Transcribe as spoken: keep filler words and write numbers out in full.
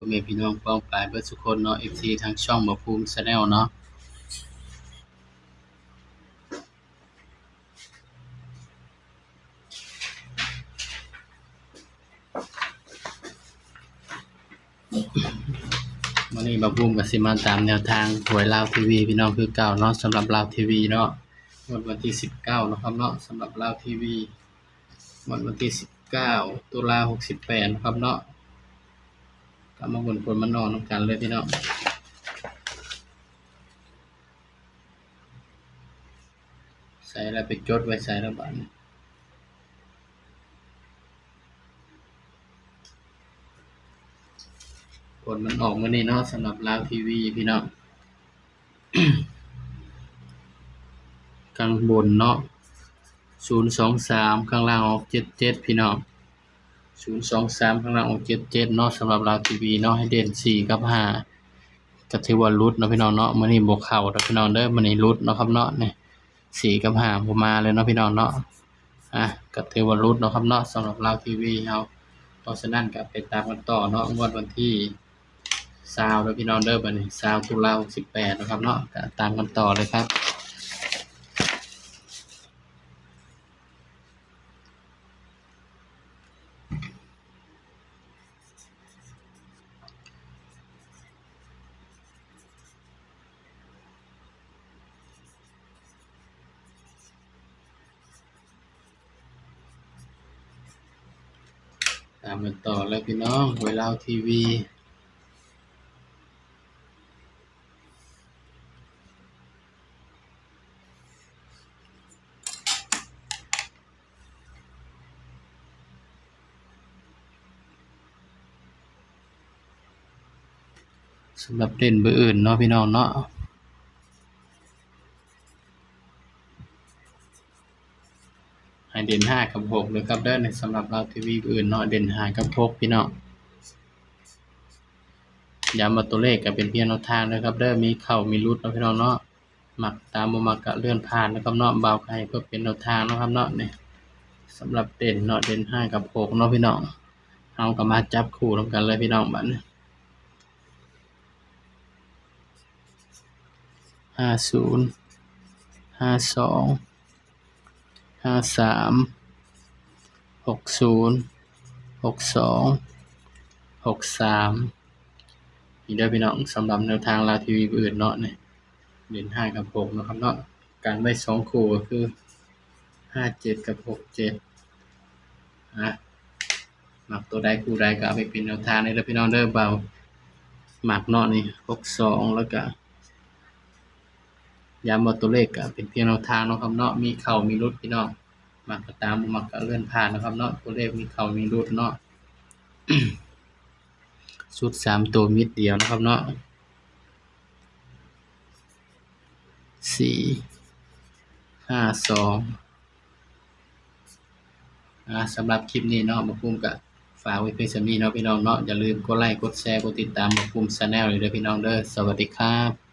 พ่อแม่พี่น้องป้องปายเบิดสุคนเนาะ เอฟซี ทางช่องบ่าวภูมิ Channel เนาะ มื้อนี้บ่าวภูมิก็สิมาตามแนวทางหวยลาวทีวีพี่น้องคือเก่าเนาะ สำหรับลาวทีวีเนาะ งวดวันที่สิบเก้าเนาะครับเนาะ สำหรับลาวทีวี งวดวันที่สิบเก้า ตุลา หกสิบแปดเนาะครับเนาะ ก็มาเบิ่งผลมันออกนำกันเลยพี่น้อง ใส่แล้วไปจดไว้ใส่แล้วบัดนี้ ผลมันออกมื้อนี้เนาะ สำหรับลาวทีวีพี่น้อง ข้างบนเนาะ ศูนย์สองสาม ข้างล่างออก เจ็ดเจ็ด พี่น้อง ศูนย์สองสาม ข้างล่างออก เจ็ดเจ็ด เนาะ สำหรับลาวทีวีเนาะ ให้เด่น สี่ กับ ห้า ก็ถือว่าหลุดเนาะพี่น้องเนาะ มื้อนี้บ่เข้าเด้อพี่น้องเด้อ มื้อนี้หลุดเนาะครับเนาะ นี่ สี่ กับ ห้า บ่มาเลยเนาะพี่น้องเนาะ อ่ะ ก็ถือว่าหลุดเนาะครับเนาะ สำหรับลาวทีวีเฮา เพราะฉะนั้นก็ไปตามกันต่อเนาะ งวดวันที่ซาวเด้อพี่น้องเด้อ บัดนี้ ซาว ตุลา หกสิบแปดเนาะครับเนาะ ก็ตามกันต่อเลยครับ ตามกันต่อเลยพี่น้อง หวยลาวทีวี สำหรับเด่นเบอร์อื่นเนาะพี่น้องเนาะ ให้เด่น ห้า กับ หก เลยครับเด้อ ในสำหรับลาวทีวีเบอร์อื่นเนาะ เด่น ห้า กับ หก พี่น้อง ย้ำว่าตัวเลขก็เป็นเพียงแนวทางนะครับเด้อ มีเข้ามีหลุดเนาะพี่น้องเนาะ มักตามบ่มักก็เลื่อนผ่านนะครับเนาะ บ่าวก็ให้เพื่อเป็นแนวทางนะครับเนาะ นี่ สำหรับเด่นเนาะ เด่น ห้า กับ หก เนาะพี่น้อง เฮาก็มาจับคู่นำกันเลยพี่น้อง บัดนี้ ห้าศูนย์ ห้าสอง ห้าสาม หกศูนย์ หกสอง หกสาม นี่เด้อพี่น้อง สำหรับแนวทางลาวทีวีเบอร์อื่นเนาะ นี่ เด่น ห้า กับ หก เนาะครับเนาะ กันไว้สองคู่ก็คือ ห้าเจ็ด กับ หกเจ็ด นะ มักตัวใดคู่ใดก็เอาไปเป็นแนวทางเลยเด้อพี่น้องเด้อ บ่าวมักเนาะ นี่ หกสอง แล้วก็ ย้ำว่าตัวเลขก็เป็นเพียงแนวทางเนาะครับเนาะ มีเข้ามีหลุดพี่น้อง มักก็ตาม บ่มักก็เลื่อนผ่านนะครับเนาะ ตัวเลขมีเข้ามีหลุดเนาะ ชุดสามตัวเม็ดเดียวนะครับเนาะ สี่ ห้าสอง อ่า สำหรับคลิปนี้เนาะ บ่าวภูมิก็ฝากไว้เพียงส่ำนี้เนาะพี่น้องเนาะ อย่าลืมกดไลก์ กดแชร์ กดติดตามบ่าวภูมิ Channel เลยเด้อพี่น้องเด้อ สวัสดีครับ